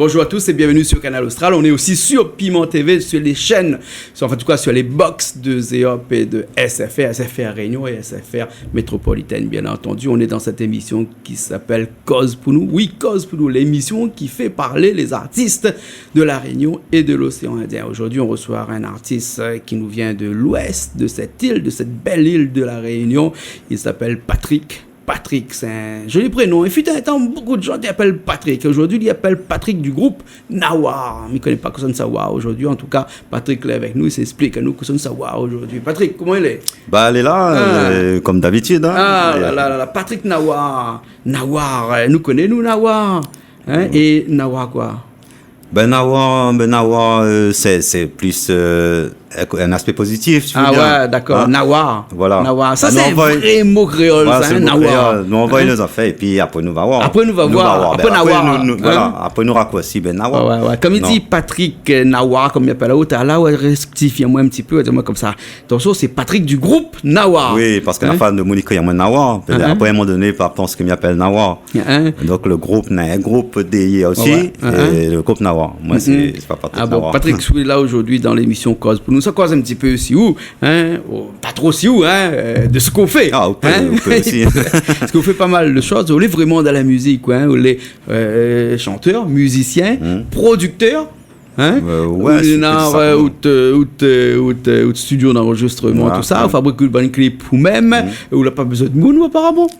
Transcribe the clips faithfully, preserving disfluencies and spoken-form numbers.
Bonjour à tous et bienvenue sur Kanal Austral. On est aussi sur Piment T V, sur les chaînes, sur, enfin, en tout cas sur les box de Zeop et de S F R, S F R Réunion et S F R Métropolitaine, bien entendu. On est dans cette émission qui s'appelle Koz pou nou. Oui, Koz pou nou, l'émission qui fait parler les artistes de La Réunion et de l'océan Indien. Aujourd'hui, on reçoit un artiste, euh, qui nous vient de l'ouest de cette île, de cette belle île de La Réunion. Il s'appelle Patrick. Patrick, c'est un joli prénom. Il fut un temps, beaucoup de gens t'appellent Patrick. Aujourd'hui, ils appellent Patrick du groupe Nawar. Mi koné pa kosa Nawar aujourd'hui. En tout cas, Patrick lé avèk nou, li sa ésplik anou kosa Nawar aujourd'hui. Patrick, koman i lé ? Ba, lé la, euh, konm dabitid, hein. Ah, la, la, la, la, Patrick Nawar. Nawar, euh, nou koné, nou, Nawar. Hein ? É Nawar koi ? Ben, Nawar, ben, Nawar, euh, sé, sé plis, euh, in aspé pozitif, si ou vé dir. Ah ouais, d'accord. Hein ? Nawar. Voilà. Nawar. Sa, sé in vré mo kréol, sa, hein, Nawar. Voilà, sé in mo kréol. Nou anvoy nout zafèr, épi apré, nou va voir. Apré, nou va voir. Apré, nou, nou, voilà, apré, nou rakrosir, ben, Nawar. Ouais, ouais, ouais. Konm i di Patrick, euh, Nawar, konm i apèl aou, la, ou réktify amoin in ti pé, ou di amoin konmsa. Atansion, sé Patrick du groupe Nawar. Oui, parske la fanm de moun i kré amoin Nawar. Apré, à un moment donné, pa pans ke mi apèl Nawar. Donk, le group, na in group dèrièr osi, é le group Nawar. Moin, sé, sé pa Patrick Nawar. Ah bon, Patrick, si ou lé la aujourd'hui dans l'émission Koz pou nou, sa koz in ti pé si ou, hein, ou, pa tro si ou, hein, euh, de ce qu'on fait, hein. Ah, ou pé, ou pé osi. Parce que vous faites pas mal de choses. Ou lé vréman dan la mizik, hein. Ou lé, euh, chanteur, mizisien, producteur, hein. Euh, ouais, sé sa. Ou néna, euh, out, euh, out, euh, out, euh, out studio d'enregistrement, tout sa. Ou fabrik out bann klip ou mèm. Ou la pa bezoin de moun, ou, aparaman.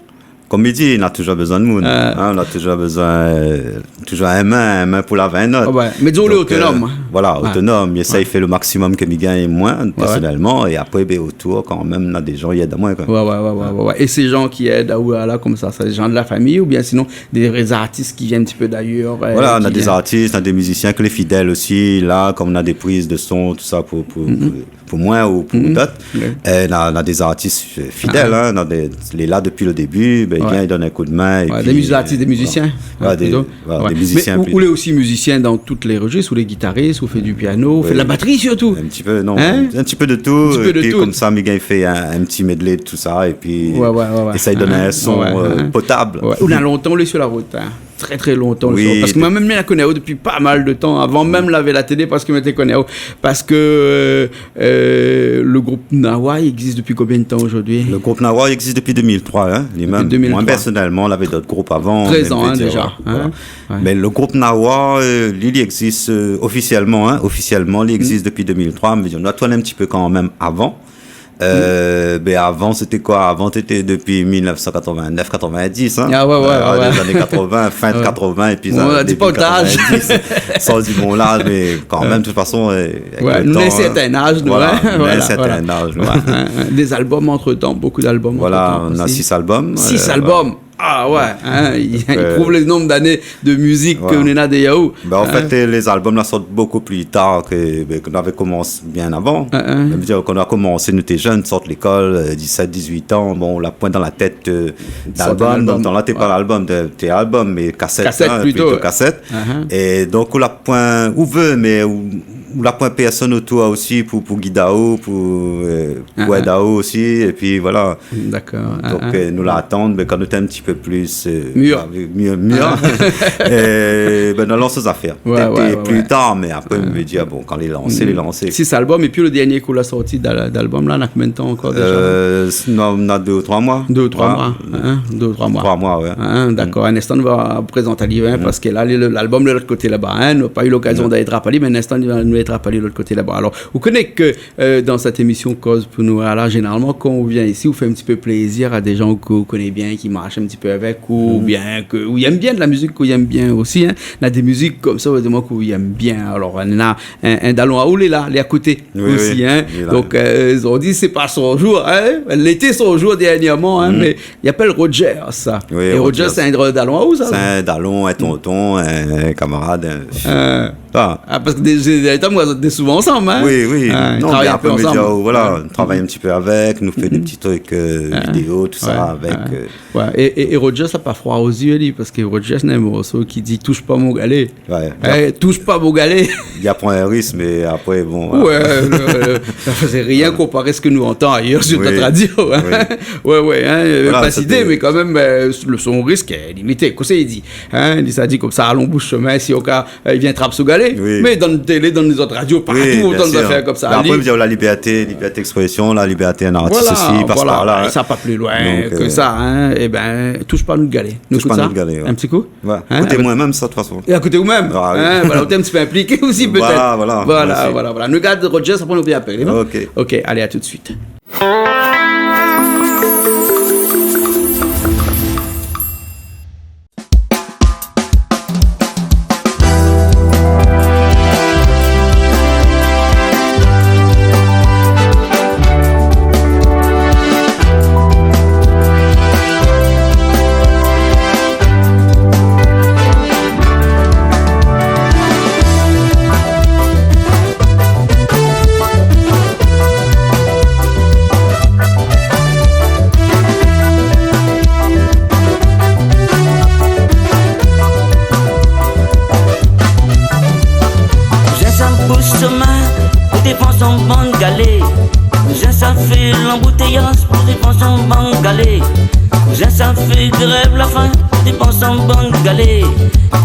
Konm i di, na toujour bezoin de moun. Hein, na toujour bezoin, euh, toujour in min, in min pou lav in not. Ah ouais. Mé dizon, ou lé otonom, hein. Donk, euh, voilà, otonom. Mi éséy fé le maximum ke mi gingn, moin, pèrsonèlman. É apré, ben, otour, kan mèm, na dé jan i èd amoin, koi. Ouais, ouais, ouais, ouais, ouais. É sé jan ki èd aou la, konmsa, sé dé jan de la famiy oubien sinon dé artis ki vien in ti pé d'ayèr, euh, ki vien ? Voilà, na dé artis, na dé mizisien ke lé fidèl osi, la, konm na dé priz de son, tout sa, pou, pou, pou pou moin ou pou dot. Euh, na, na dé artis, euh, fidèl, hein, na dé, lé la dopi le débu, ben, i vien, i donn in kou d'min, épi, dé miz-, artis, dé mizisien, hein, plito. Voilà, dé mizisien. Mé ou, ou lé osi mizisien dan tout lé rejis, ou lé gitaris, ou fé du piano, ou fé de la batri sirtou. In ti pé, non, in ti pé de tout, épi konmsa, mi gingn fé in, in ti medley de tout sa, épi éséy donn in son, euh, potab. Ouais. Ou na lontan, ou lé sur la rout, hein. Très, très lontan, le son. Oui. Parske moin mèm, mi la koné aou dopi pa mal de tan, avan mèm lavé la télé, parske moin té koné aou. Parske, euh, le group Nawar i égzis dopi konbien de tan zordi ? Le group Nawar i égzis dopi deux mille trois, hein, li mèm. Dopi deux mille trois. Moin, pèrsonèlman, lavé dot group avan, mé mi vé dir, voilà. Treize ans, hein, déjà, hein. Ouais. Mé le group Nawar, euh, li, li égzis, euh, ofisièlman, hein, ofisièlman, li égzis dopi deux mille trois, mé nou la tourn in ti pé kan mèm avan. Euh, ben, avan, sété koi ? Avan, sété dopi mil nèf san katrovin-nèf, katrovin-dis, hein. Ah ouais, ouais, ouais. Lé zané katrovin, fin de katrovin, épi sa, début katrovin-dis. San di mon laz, mé kan mèm, de tout fason, euh, avèk le tan, nou na in sèrtin laz, nou, hein. Voilà, nou na in sèrtin laz, nou. Ouais, hein, hein. Des albums entre-temps, beaucoup d'albums entre-temps aussi. Voilà, nou na sis album. Sis album. Ah ouais, hein, i prouv le nonb d'ané de mizik ke nou néna dèrièr nou. Ben, an fèt, euh, lé album la sort bokou pli tar ke, ben, ke nou lavé komans bien avan. Mèm dir, kan nou la komansé, nou té jenn, sort lékol, euh, disèt, dizuit an, bon, la poin dan la tèt, euh, d'album. Sort in album. Dan tan la, té pa l'album, té, té album, mé kasèt, plito kasèt. Kasèt, hein, plito. É donk, ou la poin, ou vé, mé ou, ou la poin pèrsone otour osi pou, pou gid aou, pou, euh, pou èd aou osi, épi voilà. Dakor. Donk, euh, nou la atann, mé kan nou té in ti pé pli, euh, mir. Mir, mir. É ben, nou lans zafèr. Ouais, ouais, ouais. Pétèt pli tar, mé apré, mi vé dir, bon, kan lé lansé, lé lansé. Sis album, épi le dernié ke ou la sorti d'al-, d'album la, na konbien de tan ankor déja ? Euh, non, na dé ou troi moi. Dé ou troi moi, hein, dé ou troi moi. Troi moi, ouais. Hein, dakor. In instan, nou va prézant ali, hein, parske la, le, l'album de lot koté laba, hein, nou la pa u lokazion d'alé trap ali, mé in instan, nou va, nou va trap ali lot koté laba. Alor, ou koné ke Euh, dan sèt émisyon Koz pou nou, ala, zénéralman, kan ou vien isi, ou fé in ti pé plézir a dé jan ke ou koné bien, ki marsh in ti pé avèk ou, oubien ke ou yèm bien, de la mizik ke ou yèm bien osi, hein. Na dé mizik konmsa, ou di amoin ke ou yèm bien. Alor, néna in, in dalon aou, lé la, lé a koté osi, hein. Oui, lé la. Donk, euh, zordi, sé pa son jour, hein. Lété son jour dèrnièrman, hein, mé i apèl Roger, sa. Oui, Roger. É Roger, sé in drol dalon aou, sa ? Sé in dalon, in tonton, in kamarad, in, ah, parske dé, dé, dé tan, Moin, zot té souvan ansanm, in ? Oui, oui. In, non, mé apré, mi di, voilà, nou travay in ti pé avèk, nou fé dé ti trik, euh, vidéo, tousa, avèk, euh, Ouais, é, é, é Rogers la pa froi o zié, li, parske Rogers néna in morso ki di, touche pas mon galet. Ouais, eh, touche pas mon galet. Li la pran in risk, mé apré, bon, voilà. Ouais, le, le, sa, sé rien konparé sak nou antann ayèr sur nout radio, in. Oui. Ouais, ouais, in, voilà, pa sité, mé kan mèm, euh, le, son risk lé limité. Kosa li di, in ? Li sa di konmsa, alon boush shomin, si oka euh, li vien trap son galé. Oui. Mé dann télé, dann lézot radio, partou, dann zafèr konmsa. Oui, bien sûr. Mé apré, mi di, la liberté, liberté d'expression, la liberté in artis osi, i pas par la, in. Voilà, sa pa pli loin ke sa, in. Donk, euh, ébin, touche pas nout galé. Nou ékout sa ? Touche pas nout galé, ouais. In ti kou ? Ouais. In ? Koté moin mèm sa, de tout fason. É a koté ou mèm. Ah oui. In, voilà, ou té in ti pé inpliké osi, pétèt. Voilà, voilà. Voilà, moi aussi. Voilà, voilà. Nou gard Rogers, apré nou vien apèl, non ? Ok. Ok, alé, a tout de suite. Kouzin sa boush shomin pou dépann son bann galé. Kouzin sa fé lanboutéyaz pou dépann son bann galé. Kouzin sa fé grèv lafin pou dépann son bann galé.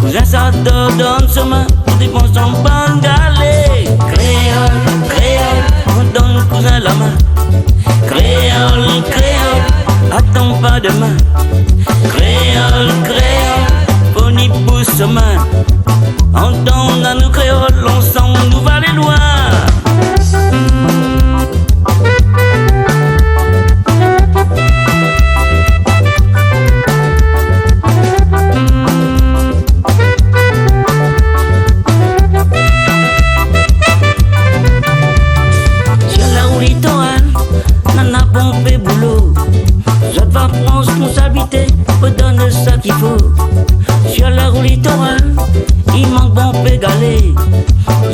Kouzin sa dor dann shomin pou dépann son bann galé. Kréol, kréol, nou donn kouzin la min. Kréol, kréol, atann pa domin. Kréol, kréol, fo ni boush shomin. Antann anou kréol, ansanm nou va alé loin. Sur la route littorale, nana bonpé boulo. Zot va pran responsabilité pou donn sak i fo. Sur la route littorale, i mank bonpé galé.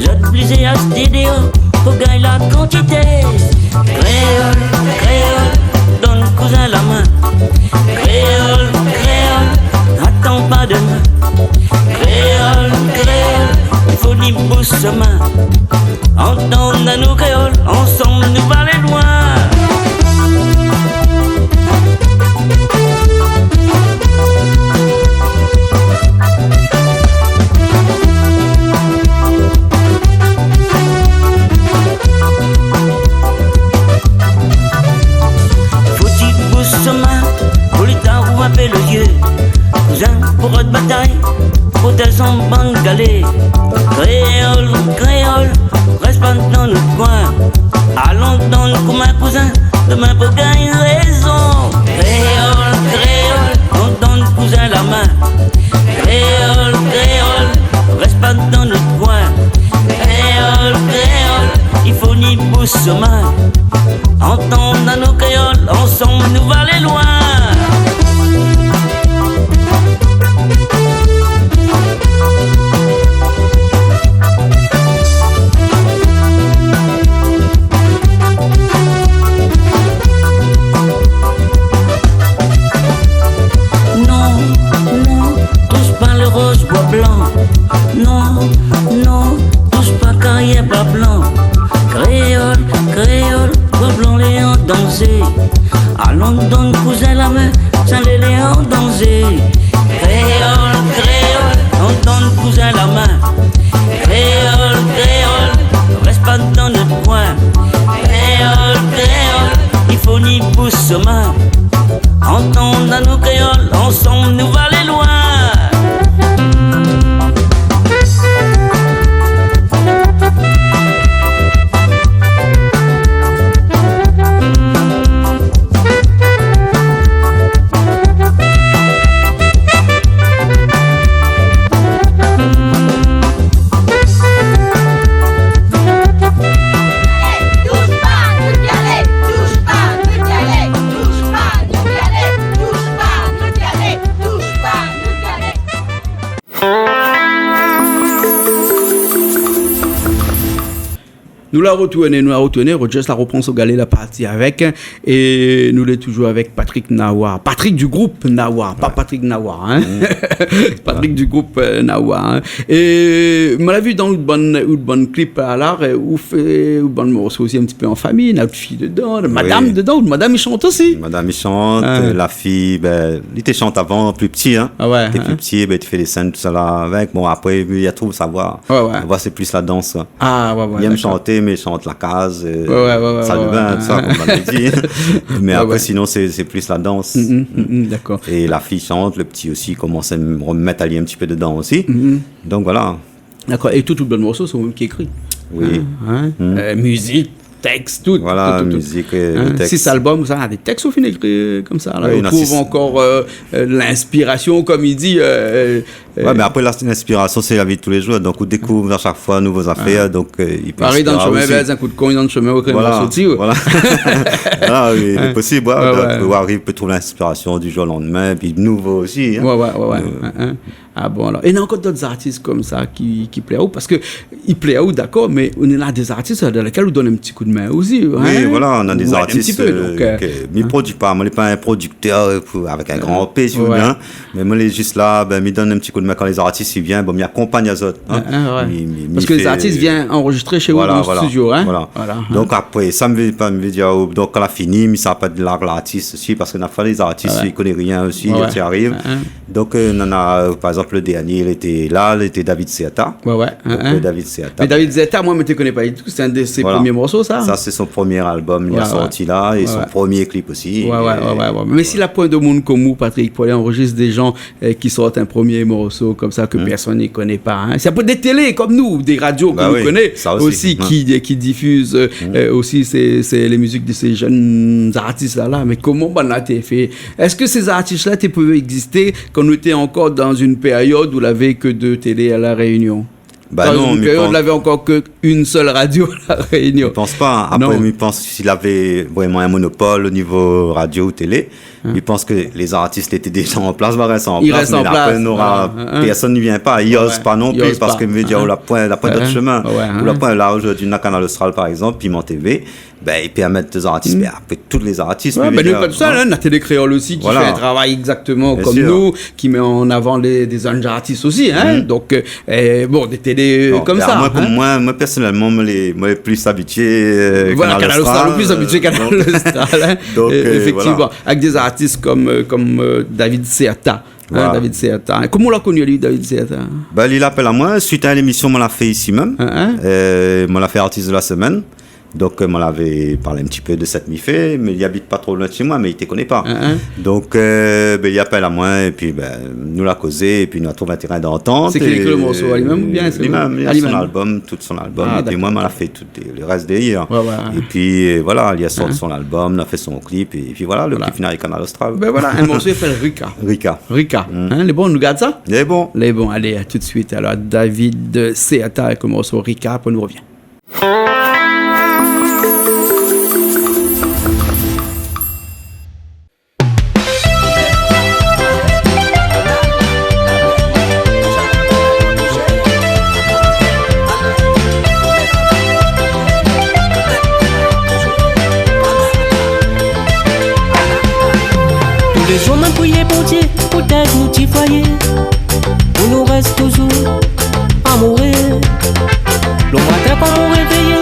Zot oblizé ashté déor pou gingn la kantité. Kréol, kréol, donn kouzin la min. Kréol, kréol, atann pa domin. Kréol, kréol, fo ni boush shomin. Antann anou kréol, ansanm nou va alé loin. Fo ti boush shomin, pou li ta ou inpé lo zié. Kouzin, pou rod batay, protèz son bann galé. Kréol, kréol, rès pa dann nout koin. Alon donn kou min kouzin, domin pou gingn rézon. Kréol, kréol, nou donn kouzin la min. Kréol, kréol, rès pa dann nout koin. Kréol, kréol, i fo ni boush shomin. Antann anou kréol, ansanm nou va alé loin. Non, non, toush pa lo roz boi blan. Non, non, toush pa karièr boi blan. Kréol, kréol, boi blan lé an danzé. Alon donn kouzin la min, sa lé, lé an danzé. Kréol, kréol, nou donn kouzin la min. Kréol, kréol, rès pa dann nout koin. Kréol, kréol, i fo ni boush shomin. Antann anou kréol, ansanm nou va alé loin. Nou la retourné, nou la retourné, Rogers la repran son galé, la parti avèk, é nou lé toujour avèk Patrick Nawar. Patrick du group Nawar, pa Patrick Nawar, hein. Patrick du group, euh, Nawar, hein. É moin la vi dan out bann, out bann clip, alor, euh, ou fé out bann morso osi in ti pé an famiy, na out fiy dedan, madam dedan, out madam i shant osi. Madam i shant, euh, la fiy, bin, li té shant avan, pli pti, hein. Ah ouais, hein. Té pli pti, bin, té fé dé sèn, tousala avèk. Bon, apré, li la trouv sa voi. Ouais, ouais. Sa voi, sé plis la dans, hein. Ah, ouais, ouais, dakor. Li èm shanté, mé li shant la kaz, euh, sal de bin, tousa, konm i di. Mé apré, sinon, sé, sé plis la dans. Mm, mm, mm, mm, dakor. É la fiy i shant, le pti osi i komans a remèt ali in ti pé dedan osi. Mm, mm. Donk, voilà. Dakor. É tout, tout bann morso, sé ou mèm ki ékri. Oui. Hein, hein. Mm. Euh, mizik, tèks, tout, tout, tout. Voilà, mizik, euh, le tèks. Sis album, sa, dé tèks ou fine ékri, euh, konmsa, la. Oui, ou trouv ankor, euh, euh, linspirasion, konm i di, euh, euh, Ouais, mé apré, la, linspirasion, sé la vi de tou lé jour. Donk, ou dékouv a shak foi nouvo zafèr. Donk, euh, i pé inspir aou osi. Ariv dan le shomin, bin, in kou de kong dan le shomin, ou ékri in morso dsi, ouais. Voilà, oui, lé posib, ouais. Ouais, donk, ouais. Ou ariv, ou pé trouv linspirasion du jour o landmin, épi nouvo osi, hein. Ouais, ouais, ouais, ouais. Euh. Hein, hein. Ah bon, alor. É néna ankor dot zartis konmsa ki, ki plé aou, parske i plé aou, dakor, mé néna dé zartis dan lékèl ou donn in ti kou d'min osi, hein. Oui, voilà, néna dé zartis, euh, ke mi produi pa, moin lé pa in produktèr, euh, pou, avèk in gran P, si ou vé bien. Mé moin lé zis la, bin, mi donn in ti kou d'min kan lé zartis i vien, bon, mi akonpagn azot, hein. Hein, hein, ouais. Mi, mi, mi fé... Parske lé zartis i vien anrozistré shé ou dan le studio, hein. Voilà, voilà. Donk apré, sa mi vé pa, mi vé dir, oh, donk kan la fini, mi sa pa larg lartis osi, parske na foi lé zartis i koné rien osi, i ariv. Hein, hein. Donk, euh, nana, euh, par égzanp, le dernié, lété la, lété David Serta. Ouais, ouais. Donk, euh, David Serta. Mé David Serta, moin, mi té koné pa ditou, sé in de sé promié morso, sa. Sa, sé son promié album, li la sorti la, é son promié clip osi. Ouais, ouais, ouais, ouais. Mé si la poin de moun konm ou, Patrick, pou alé anrozistr dé jan, euh, ki sort in promié morso konmsa ke pèrsone i koné pa, hein. Sé apré dé télé konm nou, dé radio ke nou koné osi, ki, ki difiz, euh, euh, osi sé, sé lé mizik de sé jenn zartis la, la. Mé koman banna té fé ? Èske sé zartis la té pé égzisté kan nou té ankor dan in périod ousa lavé ke dé télé a La Rényon ? Bin non, mi pans... Kan nou lavé ankor ke in sèl radio La Rényon. Mi pans pa. Apré, mi pans si lavé vréman in monopol o nivo radio ou télé, mi pans ke lé zartis lété déza an plas, va rès an plas, mé apré, nora pèrsone i vien pa, i oz pa non pli, parske, mi vé dir, ou la poin, la poin dot shomin. Ou la poin, la, zordi, na Kanal Austral, par égzanp, Piment TV, bin, i pèrmèt dé zartis, mé apré, tout lé zartis, mé nou lé pa tousèl, hein, na Télé Kréol osi ki fé in travay égzaktoman konm nou, ki mèt an avan lé, dé jenn zartis osi, hein. Donk, euh, bon, dé télé, euh, konmsa, moin, hein. Moin, moin, pèrsonèlman, moin lé, moin lé plis abitié, euh, Kanal Austral. Voilà, Kanal Austral, ou lé plis abitié Kanal Austral, hein. Donk, euh, éfèktivman, avèk dé zartis konm, euh, konm, euh, David Serta. Hein, David Serta. Koman ou la koni ali, David Serta ? Bin, li la apèl amoin, suit a in émision moin la fé isi mèm. Hein, hein. Euh, moin la fé Artiste de la semaine. Donk, euh, moin lavé parl in ti pé de sak mi fé, mé li abit pa tro loin de shé moin, mé li té koné pa. Hein, hein. Donk, euh, bin, li la apèl amoin, épi, bin, nou la kozé, épi nou la trouv in térin d'antant. Sé li ki la ékri le morso ali mèm, oubien sé li mèm ? Li la fé son album, tout son album, épi moin, moin la fé tout le rès dèrièr. Ouais, ouais. Épi, euh, voilà, li la sort son album, li la fé son clip, épi voilà, le clip i fini avèk Kanal Austral. Bin voilà, in morso i apèl Rika. Rika. Rika. Hein, lé bon, nou gard sa ? Lé bon. Lé bon, alé, a tout de suit. Alor, David Serta avèk le morso Rika, apré nou rovien. Tou lé zour, moin priyé Bondié pou tèt nou ti foiyé, pou nou rès touzour amouré. Le matin, kan moin révéyé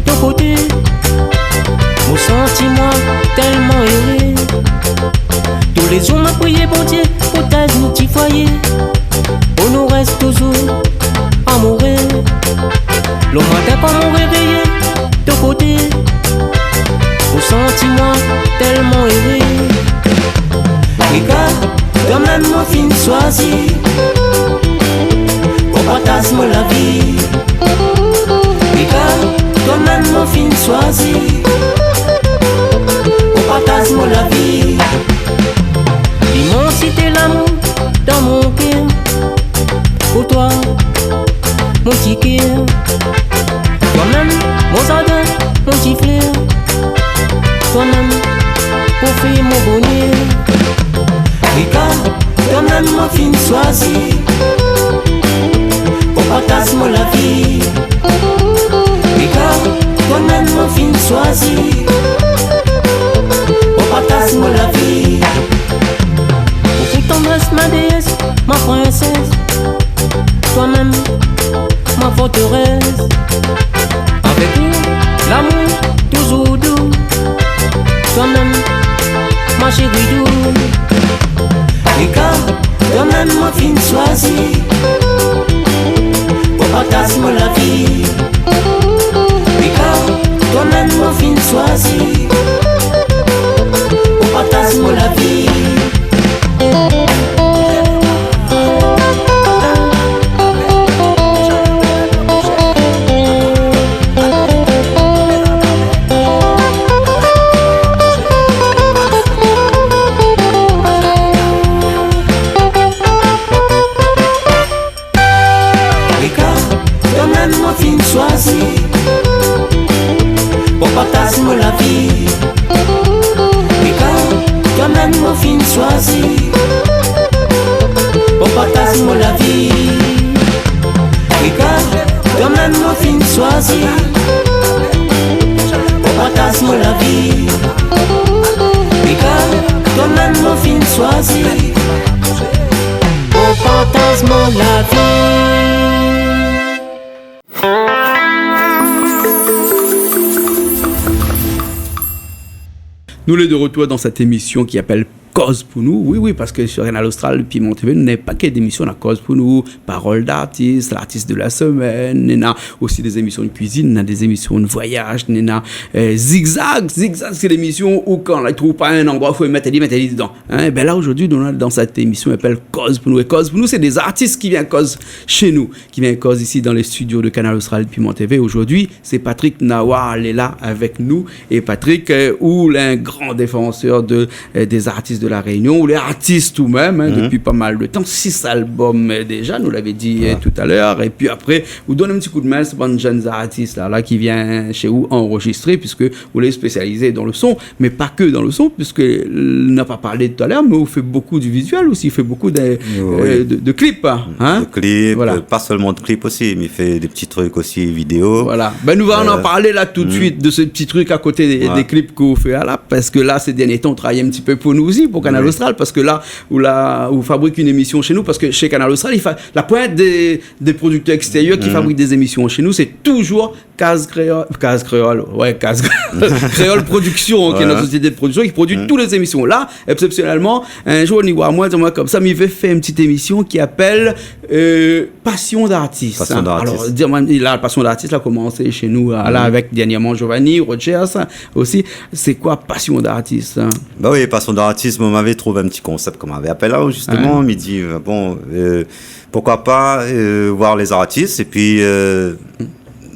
ton koté, moin santi moin tèlman éré. Tou lé zour, moin priyé Bondié pou tèt nou ti foiyé, pou nou rès touzour amouré. Le matin, kan moin révéyé ton koté, moin santi moin tèlman éré. Rika, toi mèm moin fine shoizi, ou partaz mon lavi. Rika, toi mèm moin fine shoizi, ou partaz mon lavi. L'imansité lamour dan mon kèr, pou toi, mon ti kèr. Toi mèm, mon zardin, mon ti flèr. Toi mèm, pou fé mon bonèr. Rika, toi mèm moin fine shoizi, ou partaz mon lavi. Rika, Ou mèm moin fine shoizi pou partaz mon lavi. Ou pou tandrès, ma déyès, ma prinsès, toi-même, ma forteresse. Avec nous, l'amour toujours doux. Toi-même, ma chérie doux. Rika, toi-même, moin fine shoizi pou partaz mon lavi. Rika, toi-même, moin fine shoizi pou partaz mon lavi. Rika, toi-même, moin fine shoizi pou partaz mon lavi. Rika, toi-même, moin fine shoizi pou partaz mon lavi. Rika, toi-même, moin fine shoizi pou partaz mon lavi. Rika, toi-même, moin fine shoizi pou partaz mon lavi. Nous les de retour dans cette émission qui appelle Koz pou nou. Oui, oui, parce que sur Kanal Austral, Piment T V, nou néna in paké d'émissions, néna Koz pou nou, Parole d'artiste, l'artiste de la semaine, néna aussi des émissions de cuisine, néna des émissions de voyage, néna, euh, Zigzag. Zigzag, c'est l'émission où kan la trouv pa in landroi, fo mèt ali, mèt ali dedan. Hein, ben là, aujourd'hui, nous, dans cette émission, i apèl Koz pou nou. É Koz pou nou, c'est des artistes qui viennent koz chez nous, qui viennent koz ici dans les studios de Kanal Austral Piment T V. Aujourd'hui, c'est Patrick Nawar, il est là avec nous. É Patrick, euh, ou lé in gran défansèr de, euh, des artistes de La Réunion, ou lé artiste ou mèm, hein, depuis pas mal de temps, six albums, euh, déjà, nou lavé di, euh, tout à l'heure. É pi apré, ou donn in ti kou d'min, sé bann jenn artis la, la ki vien chez ou anrejistré, puisque ou lé spésializé dan le son, mé pa ke dan le son, puisque nou la pa parlé tout à l'heure, mé ou fé beaucoup du visuel aussi, ou fé beaucoup de, euh, de, de clips, hein. De clips, euh, pas seulement de clips aussi, mais il fait des petits trucs aussi vidéo. Voilà. Ben, nou va an parlé la tout de suite de ce petit truc à côté des, des clips ke ou fé la, parce que là, ces derniers temps, ou travay in ti pé pou nou aussi, pou Kanal Austral, parce que là, ou la, ou fabrik une émission chez nous, parce que chez Kanal Austral, i fa-, la pointe des, des producteurs extérieurs qui fabriquent des émissions chez nous, c'est toujours Kaz Kréol, Kaz Kréol, ouais, Kaz Kréol Production, qui est notre société de production, qui produit toutes les émissions. Là, exceptionnellement, un jour, i voi amoin, i di amoin konmsa, mi vé fé in ti émission ki apèl, euh, Passion d'artiste. Passion d'artiste. Alors, di amoin, la, Passion d'artiste la komansé chez nous, là, avec dernièrement Giovanni, Rogers aussi. C'est quoi Passion d'artiste, hein ? Bah oui, Passion d'artiste, moin lavé trouv in ti konsèp, koman i apèl la, justement, mi di, euh, bon, euh, pourquoi pas, euh, voir les artistes, et puis, euh,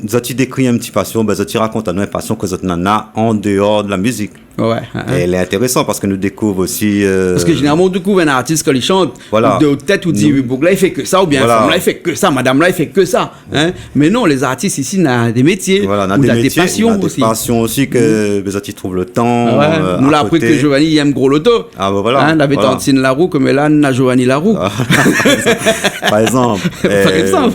zot i dékri in ti passion, ben, zot i rakont anou in passion ke zot néna an déor de la mizik. Ouais, hein. É lé intérésan parske nou dékouv osi, euh, parske zénéralman, ou dékouv in artis kan li shant, voilà, ou di, ou di, oui, boug la, i fé ke sa, oubien fanm la, i fé ke sa, madam la, i fé ke sa, hein. Mé non, les artistes ici, néna des métiers, néna des passions aussi. Néna des passions aussi ke, ben, zot i trouv le tan, euh, à côté. Nou la apri ke Giovanni i èm gro loto. Ah, ben voilà, hein, lavé Tantine Larou, koméla néna Giovanni Larou. Ah. Par exemple,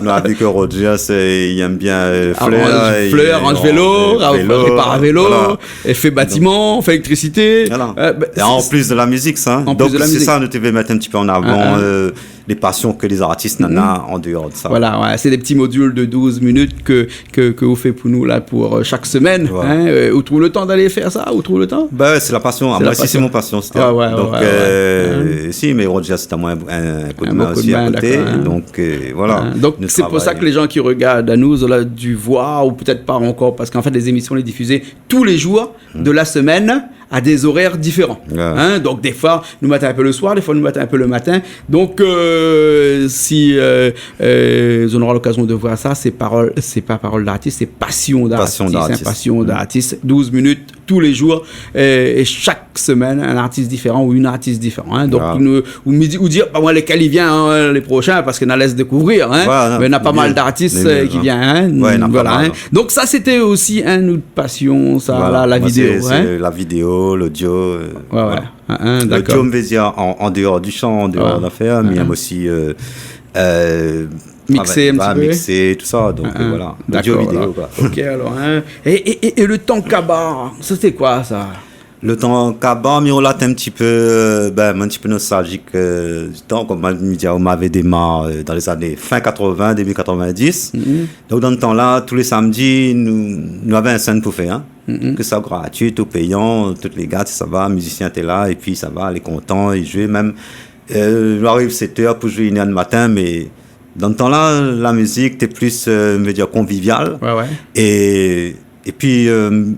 nou la vi ke Rogers, euh, i èm bien, euh, flèr, aranj vélo, répar vélo, voilà. É fé bâtiment, fé électricité. Voilà. Euh, ben, é an plis de la mizik, sa. Donk sé sa, nou té vé mèt in ti pé an avan, euh, les passions ke les artistes néna an déor de sa. Voilà, ouais, c'est des petits modules de douze minutes ke ke, ke ou fé pou nou la, pou, euh, chaque semaine, hein, euh, ou trouv le tan d'alé fé sa, ou trouv le tan ? Ben, sé la passion. Amoin osi, sé mon passion, sété. Ah ouais, ouais, ouais. Donk, euh, si, mé Rogers, sé amoin in, in kou d'min osi a koté. D'accord, hein. Donk, euh, voilà. Hein, donk sé pou sa ke les gens qui regardent anou, zot la di voir, ou peut-être pas encore, parce qu'en fait, les émissions, lé diffusées tous les jours de la semaine, à des horaires différents. Ouais. Hein, donk, défoi, nou mèt in pé le soir, défoi, nou mèt in pé le matin. Donk, euh, si, euh, euh, zot nora l'occasion de voir sa, sé parol, sé pa Parole d'artiste, sé Passion d'artiste. Passion d'artiste. Hein, Passion d'artiste, douze minutes tous les jours, euh, é chaque semaine, un artiste différent ou une artiste différente, hein. Donk, nou, ou mi di, ou di, ah, ben, lékèl i vien, hein, le prochain, parske nou lès dékouvrir, hein. Voilà, mé néna pa mal d'artis, euh, ki vien, hein. Ouais, néna pa mal, hein. Donk sa, sété osi in ot passion, sa, la, la vidéo, hein. Voilà, moin sé, sé la vidéo, l'audio, euh, voilà. Ouais, ouais. Hein, hein, d'accord. L'audio, mi vé dir, an, an déor du shan, an déor de l'afèr, mé i èm osi, euh, euh, Mixé in ti pé. Mixé, tousa, donk, voilà. Audio, vidéo, koi. Dakor, alor. OK, alor, in. É, é, é, é le Tan Kabar, sa sé koi, sa ? Le Tan Kabar, mi rolat in ti pé, euh, bin, in ti pé nostalzik, euh, du tan, konm mi di aou, moin lavé démar, euh, dan lé zané fin katrovin, début katrovin-dis. Donk, dan le tan-la, tou lé samdi, nou, nou lavé in sèn pou fé, in. Ke sa gratuit ou péyan, tout lé gars té sava, mizisien té la, épi sava, lé kontan, i zoué mèm, euh, nou ariv sèt èr pou zoué inn èr du matin, mé dan le tan-la, la mizik té plis, euh, mi vé dir, konvivial. Oué, oué. É, épi, euh,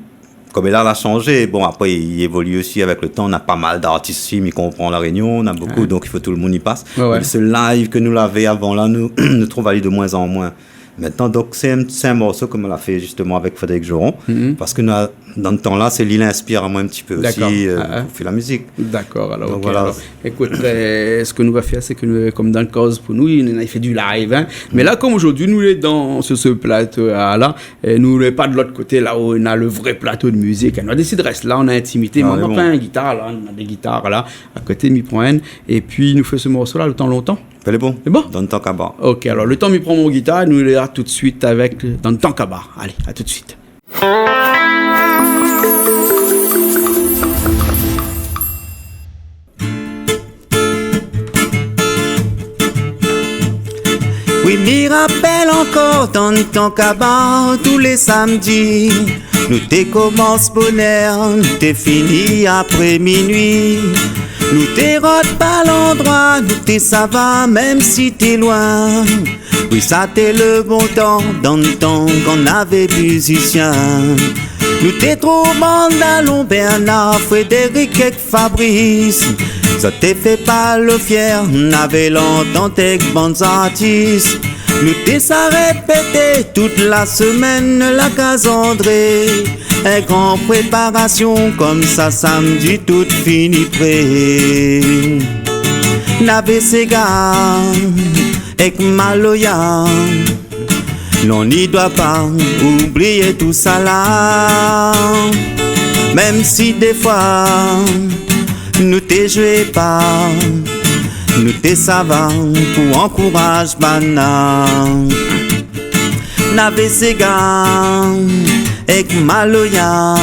konm la, la shanzé. Bon, apré, i évolu osi avèk le tan, na pa mal d'artis isi, mi konpran, La Rényon, na bonpé, donk i fo tout le moun i pas. Oué, oué. Mé se live ke nou lavé avan la, nou, nou trouv ali de moin an moin. Mintnan, donk, sé in, sé in morso ke moin la fé zistoman avèk Frédéric Joron, parske nou la, dan le tan-la, sé li la inspir amoin in ti pé osi, euh, pou fé la mizik. Dakor, alor, OK, alor. Donk, voilà. Ékout, euh, sak nou va fé, sé ke nou, konm dan le koz pou nou, nou la fé du live, in. Mé la, konm zordi nou lé dan, su se plato-la, euh, nou lé pa de lot koté, la ousa néna le vré plato de mizik, in. Nou la désid rès la, an intimité. Ah, mé bon. Moin, moin la pa in gitar, la, nou na dé gitar, la, a koté, mi pran inn, épi nou fé se morso-la, Le Tan Lontan. Lé bon. Lé bon ? Dan Tan Kabar. OK, alor, le tan mi pran mon gitar, nou lé la tout de suit avèk, euh, Dan Tan Kabar. Alé, a tout de suit. Oui, mi rapèl ankor dan Tan Kabar, tou lé samdi, nou té komans bonèr, nou té fini apré minui. Nou té rod pa landroi, nou té sava, mèm si té loin. Oui, sa té le bon tan, dan le tan kan navé mizisien. Nou té trouv bann dalon, Bernard, Frédéric èk Fabrice. Zot té fé pa lo fièr, navé lantant èk bann zartis. Nou té sa répété tout la semèn, la kaz André. In gran préparasion, konmsa samdi tout fini pré. Navé séga èk maloya. Non, ni doi pa oublié tousala. Mèm si défoi nou té zoué pa, nou té sava pou ankouraz banna. Navé séga èk maloya.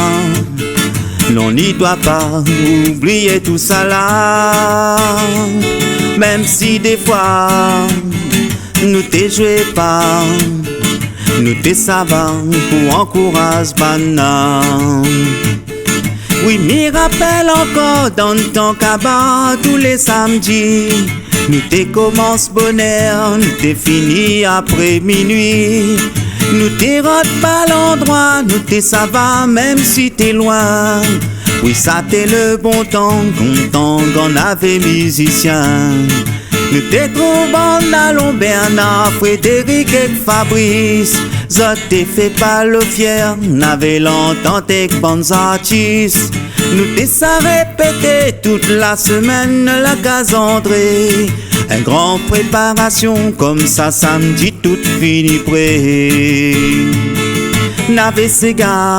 Non, ni doi pa oublié tousala. Mèm si défoi nou té zoué pa, nou té sava pou ankouraz banna. Oui, mi rapèl ankor dan Tan Kabar tou lé samdi. Nou té komans bonèr, nou té fini apré minui. Nou té rod pa landroi, nou té sava, mèm si té loin. Oui, sa té le bon tan, kontan kan navé mizisien. Nou té trouv bann dalon, Bernard, Frédéric èk Fabrice. Zot té fé pa lo fièr, navé lantant èk bann zartis. Nou té sa répété tout la semèn, la kaz André. In gran préparasion, konmsa samdi tout fini pré. Navé séga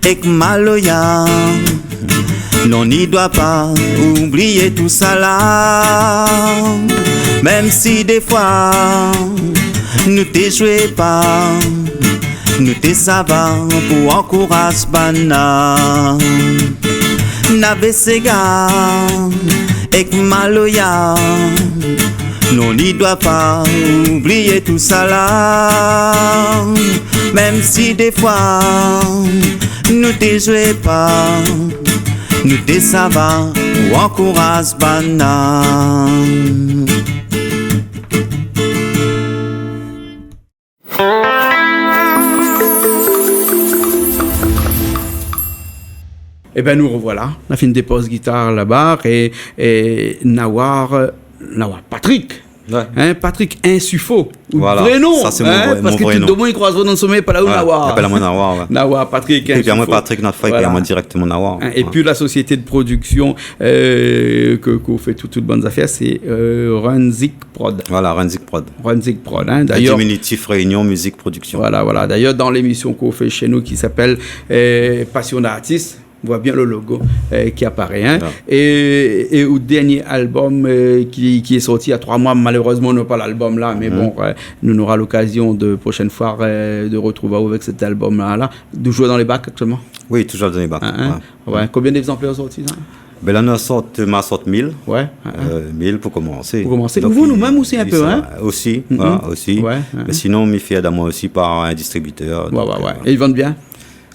èk maloya. Non, ni doi pa oublié tousala. Mèm si défoi nou té zoué pa, nou té sava pou ankouraz banna. Navé séga èk maloya. Non, ni doi pa oublié tousala. Mèm si défoi nou té zoué pa, nou té sava pou ankouraz banna. Ében, nou rovoila. Nou la fine dépoz gitar laba é, é Nawar, Nawar Patrick. Oué. In, Patrick Insufo, out vré non, in, parske tout domoun i kroiz aou dan somèy, pa la ou Nawar. Oué, i apèl amoin Nawar, oué. Nawar Patrick Insufo. Épi amoin, Patrick, nout frèr, i apèl amoin dirèkteman Nawar. In, épi la sosiété de production, euh, ke, ke ou fé tout, tout bann zafèr, sé, euh, Runzik Prod. Voilà, Runzik Prod. Runzik Prod, in. D'ayèr, in diminutif, Réunion Musique Production. Voilà, voilà. D'ayèr, dan lémision k'ou fé shé nou ki apèl, euh, Passion d'artiste, On voit bien le logo, euh, qui apparaît, hein. Ouais. Et, et out dernié album, euh, qui, qui est sorti il y a trois mois, malheureusement, on n'a pas l'album là, mais bon, euh, nous, on aura l'occasion de, prochaine fois, euh, de retrouver avec cet album-là, là. Toujours dans les bacs actuellement ? Oui, toujours dans les bacs, hein, hein. Ouais. Konbien d'exemplaires sorti, sa ? Ben la, nou la sort, ma sort mil. Ouais, hein, hein. Euh, mil pou komansé. Pou komansé. Donk, nou, nou mèm osi, in pé, hein. Osi, voilà, osi. Ouais, ouais. Mé sinon, mi fé èd amoin osi par in distribitèr, donk, euh, voilà. É i vann bien ?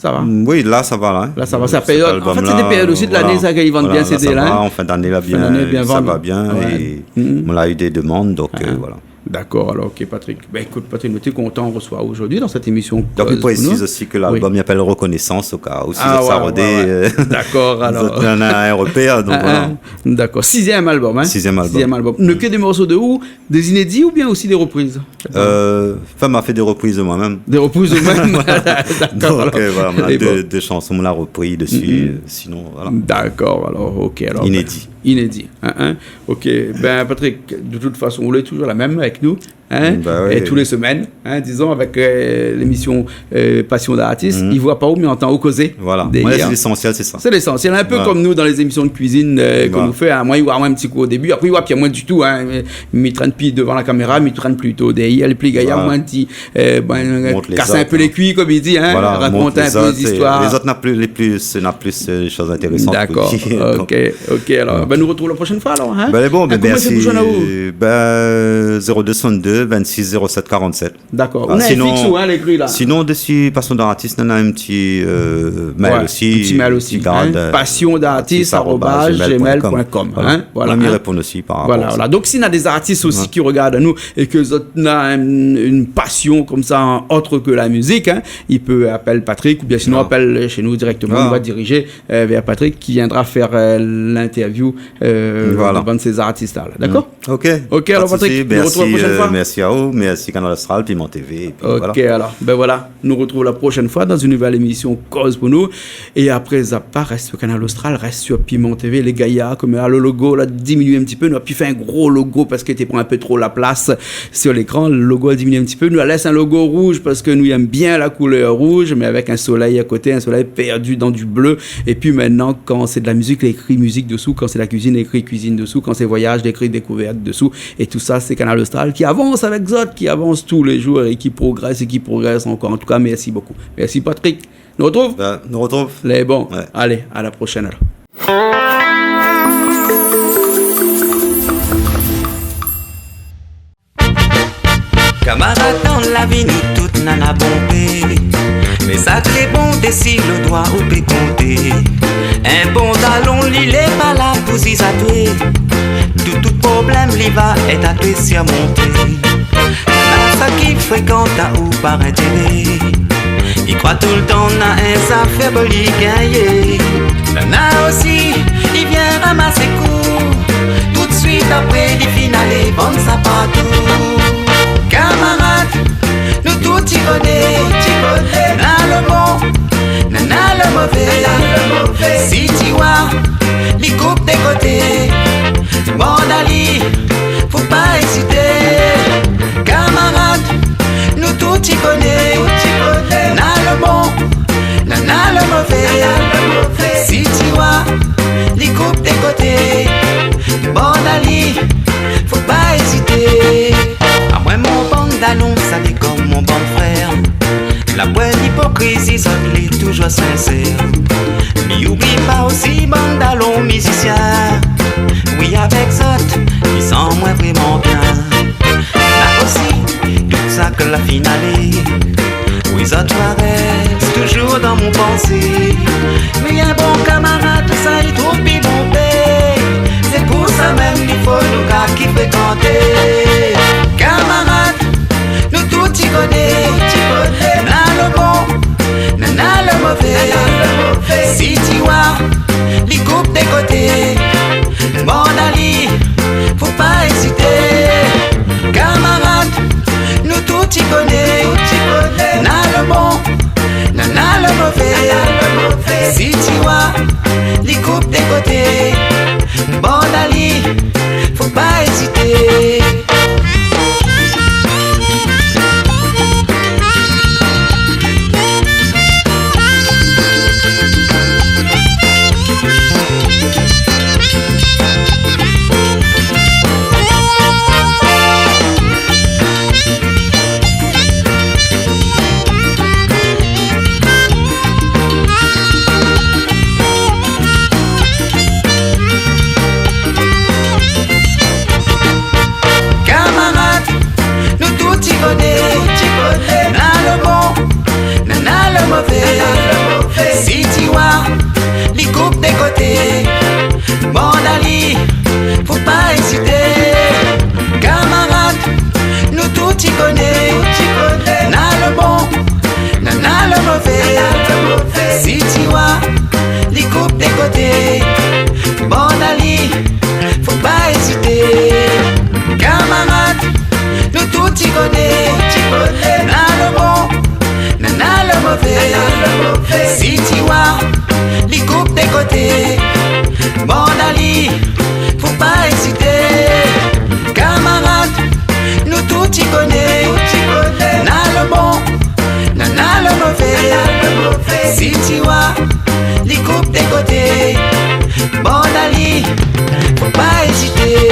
Sa va ? Mm, oui, la, sa va, la, hein. La, sa va, sa périod, an fèt, sé dé périod osi de lané, sa, ki i vann bien, CD la, hein. Voilà, sa va, an fin d'ané la, bien, sa va bien, é moin la u dé demann, donk, euh, voilà. Dakor, alor, OK, Patrick. Ben, ékout, Patrick, nou té kontan resevoir aou zordi dan sèt émisyon Koz pou nou. Donk, mi présiz osi ke lalbom i apèl Reconnaissance, o ka ou si zot sa rodé, euh, zot néna in repèr, donk voilà. Dakor, sizièm albom, hein. Sizièm albom. Sizièm albom. Néna ke dé morso de ou, dé zinédi oubien osi dé repriz ? Euh, anfin, ma fé dé repriz de moin mèm. Dé repriz de ou mèm ? Dakor, alor. Donk, euh, voilà, moin na dé, dé shanson moin la repri dési, euh, sinon, voilà. Dakor, alor, OK, alor, ben, inédi. Inédi, hein, hein. OK, ben, Patrick, de tout fason, ou lé toujour la mèm avèk nou, hein, é tou lé semèn, hein, dizon, avèk, euh, lémisyon, euh, Passion d'artiste, i voi pa ou, mé i antann aou kozé dèrièr. Voilà. Moin, lésansièl, sé sa. Sé lésansièl, in pé konm nou dan lé zémisyon de kuizine, euh, ke nou fé, hein. Moin, i voi amoin in ti kou o débi, apré, i voi pi amoin ditou, hein. Mi trène pi dovan la kaméra, mi trène plito dèrièr, lé pli gayar, moin di, euh, ben, kas in pé lé kui, konm i di, hein, rakont in pé lé zistoir. Voilà, mont lézot, é lézot na pli, lé pli, na plis, euh, shoz intérésan pou dir. Dakor, OK, OK, alor, ben, nou retrouv la proshèn foi, alor, hein. Ben, lé bon, ben, mèrsi. Koman i fé pou zoinn aou ? Ben, zéro deux soixante-deux vingt-six zéro sept quarante-sept. Dakor. Ah, sinon, ou na in fiks ou, hein, lé ékri la. Sinon, dési Passion d'artiste, nou na in ti, euh, mail osi, in ti mail osi, hein. Passion d'artiste arobase gmail point com, hein. Voilà. Voilà, hein. Ou pé réponn osi par rapor a sa. Voilà. Donk, si néna dé zartis osi ki rogard anou é ke zot néna in, in pasion konmsa, ot ke la mizik, hein, i pé apèl Patrick oubien sinon apèl shé nou dirèkteman, nou va dirizé, euh, vèr Patrick ki viendra fèr, euh, l'interview, euh, de bann sé zartis la. Dakor ? OK. OK, alor, Patrick, nou retrouv la proshèn foi. Mèrsi, euh, mèrsi aou, mèrsi Kanal Austral, Piment TV, é pi voilà. OK, alor, ben voilà, nou retrouv la proshèn foi dan in nouvèl émisyon Koz pou nou. É apré, zap pa, rès su Kanal Austral, rès su Piment TV, lé gayar, konm la, le logo la diminié in ti pé, nou la pi fé in gro logo parske té pran in pé tro la plas su lékran, le logo la diminié in ti pé, nou la lès in logo rouz parske nou èm bien la koulèr rouz, mé avèk in solèy a koté, in solèy pèrdi dan du blé. É pi mintnan, kan sé de la mizik, lé ékri mizik desou, kan sé la kuizine, lé ékri kuizine desou, kan sé voyaz, lé ékri dékouvèrt desou. É tousa, sé Kanal Austral ki avans avèk zot, ki avans tou lé zour é ki progrès é ki progrès ankor. An tou ka, mèrsi bokou. Mèrsi, Patrick. Nou retrouv ? Ben, nou retrouv. Lé bon. Ouais. Alé, a la proshèn alor. Kamarad, dan la vi nou tout nana bonpé. Mé sak lé bon, désid lo doi ou pé konté. In bon dalon, li lé pa la pou zizatoué. Tout, tout problèm, li va èd atoué sirmonté. Na sak i frékant aou par intéré. I kroi toultan na in zafèr pou li gingné. Nana osi, i vien ramas kou. Toutsuit apré, li fine alé vann sa partou. Kamarad, nou tout i koné, tout i koné. Na lo bon, na, na lo mové. Si ti oi, li koup dé koté. Mord ali, fo pa ézité. Kamarad, nou tout i koné, tout i koné. Na lo bon, na, na lo mové. Si ti oi, li koup dé koté. Mord ali, fo pa ézité. Amoin, mon bann dalon, sa lé konm mon bann frèr. La poin ipokrizi, zot lé toujour sinsèr. Mi oubli pa osi bann dalon mizisien. Wi, avèk zot, mi san amoin vréman bien. Na osi tout sak la fine alé. Wi, zot la rès toujour dan mon pansé. Mé in bon kamarad, sa i trouv pi bonpé. Sé pou sa mèm i fo nou ka ki frékanté. Kamarad, nou tout i koné, tout i koné. Na lo bon, na, na lo mové. Si ti oi, li koup dé koté. Mord ali, fo pa ézité. Kamarad, nou tout i koné, tout i koné. Na lo bon, na, na lo mové. Si ti oi, li koup dé koté. Mord ali, fo pa ézité. koté. Bann ali, fo pa ézité. Kamarad, nou tout i koné. Na lo bon, na, na lo mové. Si ti wa, li koup dé koté. Bann ali, fo pa ézité. Kamarad, nou tout i koné. Na lo bon, na, na lo mové. Si ti wa, li koup dé koté. Bann ali, fo pa ézité.